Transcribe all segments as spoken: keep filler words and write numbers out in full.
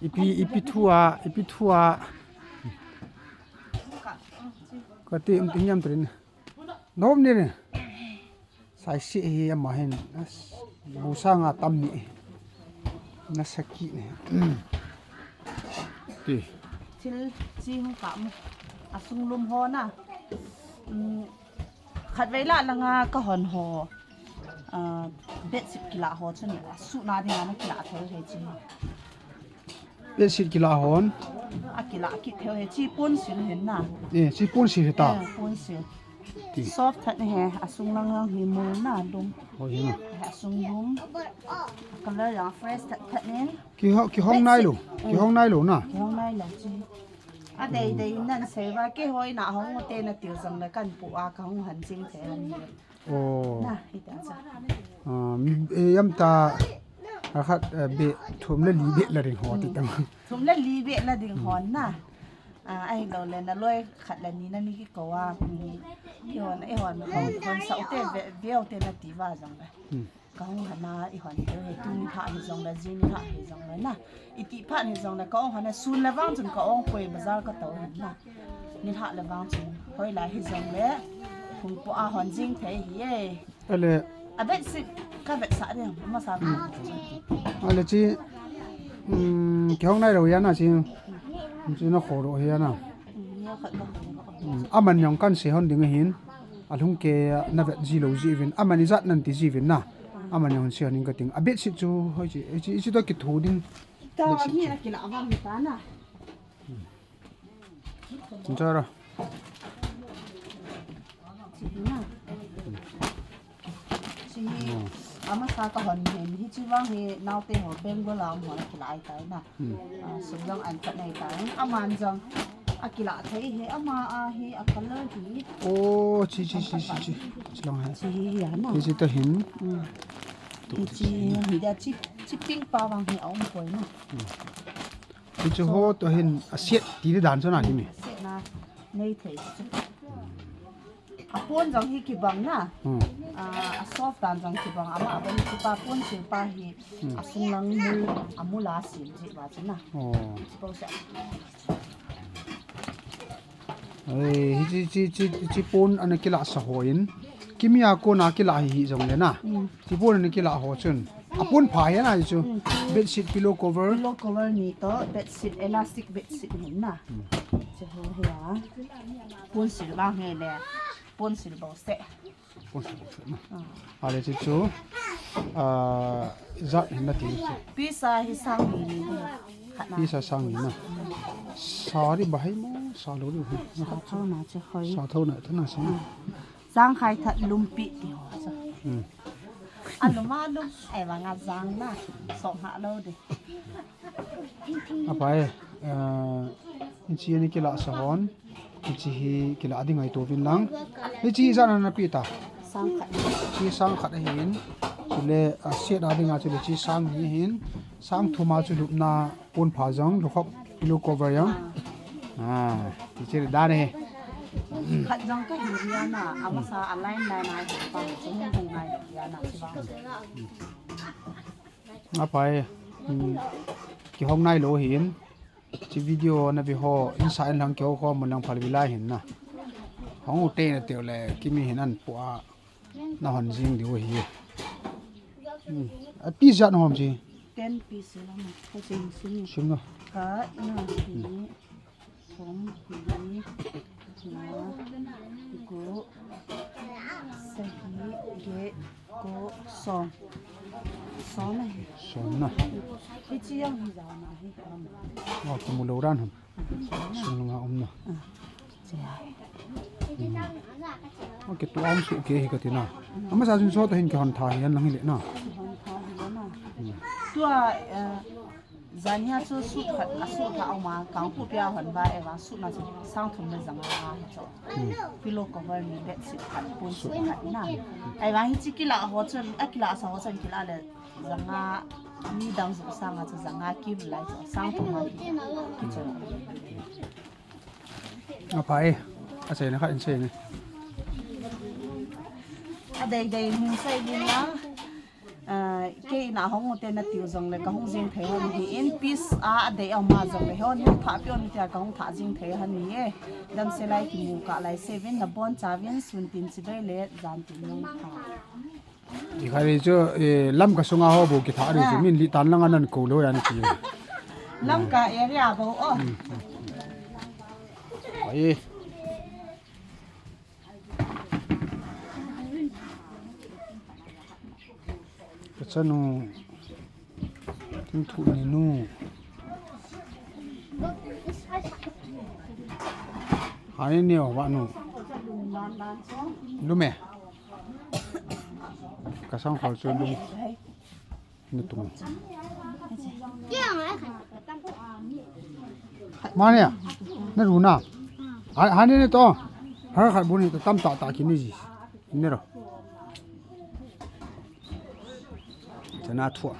Ipi, ipi thua, ipi thua. Kati um tin yam trin. Nom ni ni. Sai si hi ama hin. As, bu sanga tam ni. Na saki ni. Ti. Thil chi hung ka mu. Asung lum ho na. Um, khat vei la langa ka hon ho. Ah, bedsheet kila ho chun. Suna dinga na kila thei he chi. Bedsheet kila hon. A kila kit theu he chi pon sil hin na. Eh, chi pon sil hi ta. Eh, pon sil. Ti. Soft that ni he, asung lang lang hi mul na lum. Ho hi na. He asung lum. Color yang fresh that that nin. Ki ho, ki hong nai lo. Bedsheet. Ki hong nai lo na. Ki hong nai lo chi. A dei dei nan sei va ke hoi na hong te na tiu jong na kan pu a ka hong han ching the han ni. Oh. Na, hi ta cha. Ah, mi, eh, yam ta, a khat, eh, be, thum le li be la ding ho ti tang. Thum le li be la ding hon na. Ah, ahi lo le na loi khat le ni na mi ki ko a, mi, i hon, i hon, hon, hon sa u te, ve, ve u te na ti va jong le. Hmm. Ka hung hana i hon te he tu ni pha hi jong le, ji ni pha hi jong le na. I ti pha hi jong le, ka hung hana sun le vang chun ka hung poi bazar ka to hin na. Ni pha le vang chun, hoi la hi jong le, hung po a hon jing thei hi e. Ale. A bedsheet ka vetsah ding, masa ka. Ale chi, um, ki hong nai lo ya na chi, chi na kho lo hi ya na. Um, ya khat ka hong. Um, aman jong kan sei hon ding ahin, alhung ke na vet ji lo ji vin, aman ijat nan ti ji vin na. Aman jong sei hon ding ka ting. A bedsheet chu, hoi chi, chi, chi to ki thu ding. Ta bedsheet ni chu. Na kila vang ni ta na. Chin chara. Chi hi na. Chi hi, oh. Amasa ka hon hin, hi chi vang hi naote ho Bengal a um ho na kila ai tai na. Hmm. Ah, sum jong an khat nei tai. Aman jong a kila thei hi, ama a hi a color hi. Oh, chi, chi, chi, chi, chi. Chi long hai. Chi hi hi a na. Chi, chi ta hin. Hmm. Hi chi hi da chi, chi pink pa vang hi a um poi na. Hmm. Hichu ho to hin a set ti dan chu na ki mi. Set na nei thei chu. A pon jong hi kibang na. Hmm. Ah, a soft dan jong kibang ama a bon ki pa pon sil pa hi. Hmm. A sung lang mul, a mul a sil ji ba chu na. Oh. Chi po sa. Ei, hi chi, chi, chi, chi pon ana kila sa ho in. Kimi a kona kila hi hi jong le na. Hmm. Chi pon ana kila ho chun. A pon pha hi na chu. Hmm. Bedsheet, pillow cover. Pillow cover ni to, bedsheet, elastic bedsheet ni na. Hmm. Chi ho hi a. Pon sil vang hi le. Pon sil bo se. Pon sil bo se na. Ah. Ale chi chu. Ah, jat hin na ti chu. Pisa hi sang ni ni. Khat na. Pisa sang ni na. Sa ri ba hai mo, sa lo ri. Sa tho na chi hoi. Sa tho na, tho na sa. Ah. Jang khai that lumpi ti ho sa. Hmm. A lum a lum, ai vang a jang na. Sok ha lo de. Apai, eh, hichi ni kila sa hon. Hichi hi kila ding ai to vin lang. Hichi jana na pi ta. Sang khat. Chi sang khat hin. Chule, ah, set a ding a chule chi sang ni hin. Sang thum a chu lupna pon pha jong, lukhop pillow cover jong. Ah, ti chi da ne. Khat jong ka hi ria na, amasa a line line a hi pa, chu hung hung ngai ria na, chi ba. Apai, hmm, ki hong nai lo hin. Chi video na vi ho, insa in lang ki ho ko mun lang phal vi lai hin na. Hong u te na teu le, kimi hin an pu a. Na hon jing diu hi. Hmm. A piece jat na hom chi? Ten piece la ma. Ka jing sim. Sim na. Khat, na, ni, thum, li, nga, gup, sagi, get, ko, som. Som na hi. Som na. Hichi jong hi jao na hi. Oh, kimu lo dan ham. Sung nga um na. Ah. Okay, tu am su ke hi ka ti na. Amasa jun so ta hin ki hon tha hi an lang hi le na. Tua, eh, jan hia chu su khat, a su khat a um a, kang pu pia hon ba e wa su na chu sang thum le jang a hi chu. Hmm. Pillow cover ni bedsheet khat pon su khat na. Ai wa hi chi kila ho chu, a kila sa ho chu kila le jang a ni dang zu sang a chu jang a ki lai chu sang thum a ki chu. Apai, asei na khat in sei ni. A dei dei hin sei ni na. Ah, kei na hung u te na tiu jong le ka hung jing thei hon hi in peace a adei a ma jong le hon hung thah pi on tia ka hung thah jing thei hon hi e. Damsel a kimu kah lai se vin nabon chauvin sun tin chibai le jan tin nung pha. Ti kha ri chu, eh, Lamka sunga ho bou kithah ri chu, ah, min li tan langa nan kou lou yan ti. Lamka area bou o. Hmm. Ai. Ka chanu. Tum thu ni nu. Hai ni o, vah nu. Lum e. Ka sang khol chu lum. Ni tung. Mani a, na ru na. Hai, hai ni ni to. Har khat bu ni to tam ta ta ki ni ji. Ni ro. Chana thua.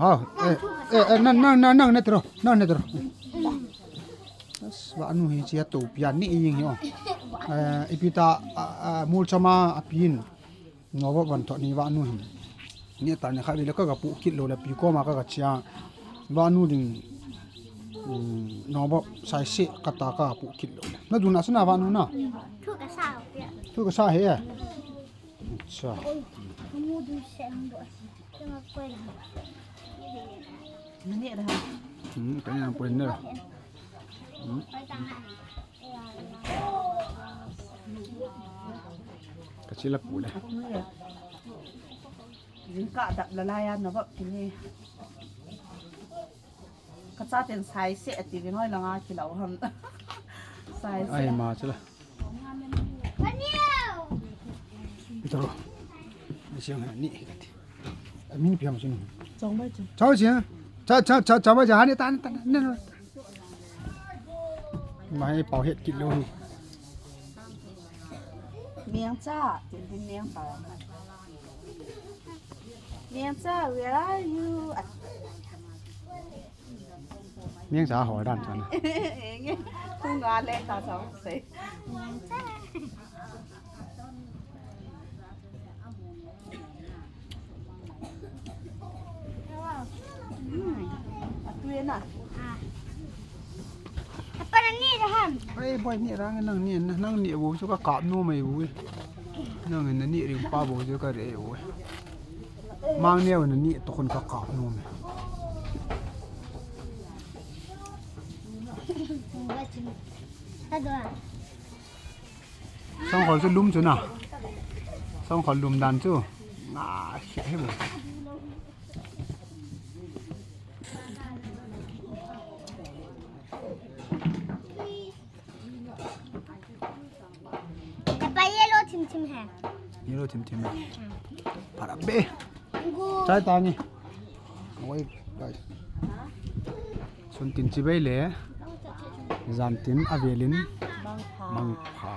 Ha, eh, eh, eh, nang, nang, nang, nang, ne tro, nang, ne tro. Bas, vah nu hi chia to pia ni ing hi o. Eh, ipi ta, a, a, mul chama a pin. Nobop van tho ni vah nu hin. Ni ta ni kha le ka ka pu kit lou le pi ko ma ka ka chia. Vah nu ding. Hmm, nobop sai se ka ta ka pu kit lou le. Na du na sa na vah nu na. Thu ka sa pia. Thu ka sa he. Acha. Mu du se ang do. Ka ma koi la. Mani da. Hmm, ka ni ang poi na. Hmm. Ka chila pu le. Jingkah dap la lai a nobop kini. Ka chaten sai se ati vin hoi langa kilou ham. Sai se. Ai ma chila. Ito. Ni siang ni kati. Amin piam sun. Chong bai chong. Chao siang. Cha, cha, cha, cha bai cha. Hani ta, ta, ni. Mai pau het kit lou hi. Miang cha, tin tin miang pau. Miang cha, where are you? Miang cha hoi dan chan. Eng, eng. Kung ga le ta chao se. Miang cha. Hmm. Atu e na. Ah. Apa na ni dah ham? Ai, boy, ni rang nang ni, nang ni bu chu ka kap nu mai bu. Nang ni ni ring pa bu chu ka re bu. Mang ni na ni to kon ka kap nu mai. Aduh. Songkhol chu lum chu na. Songkhol lum dan chu. Nga, sia he bo. Kapa yellow thim thim hai. Yellow thim thim hai. Para be. Chai ta ni. Oi, guys. Sun tin chibai le. Jan tin avelin. Mangpha. Mangpha.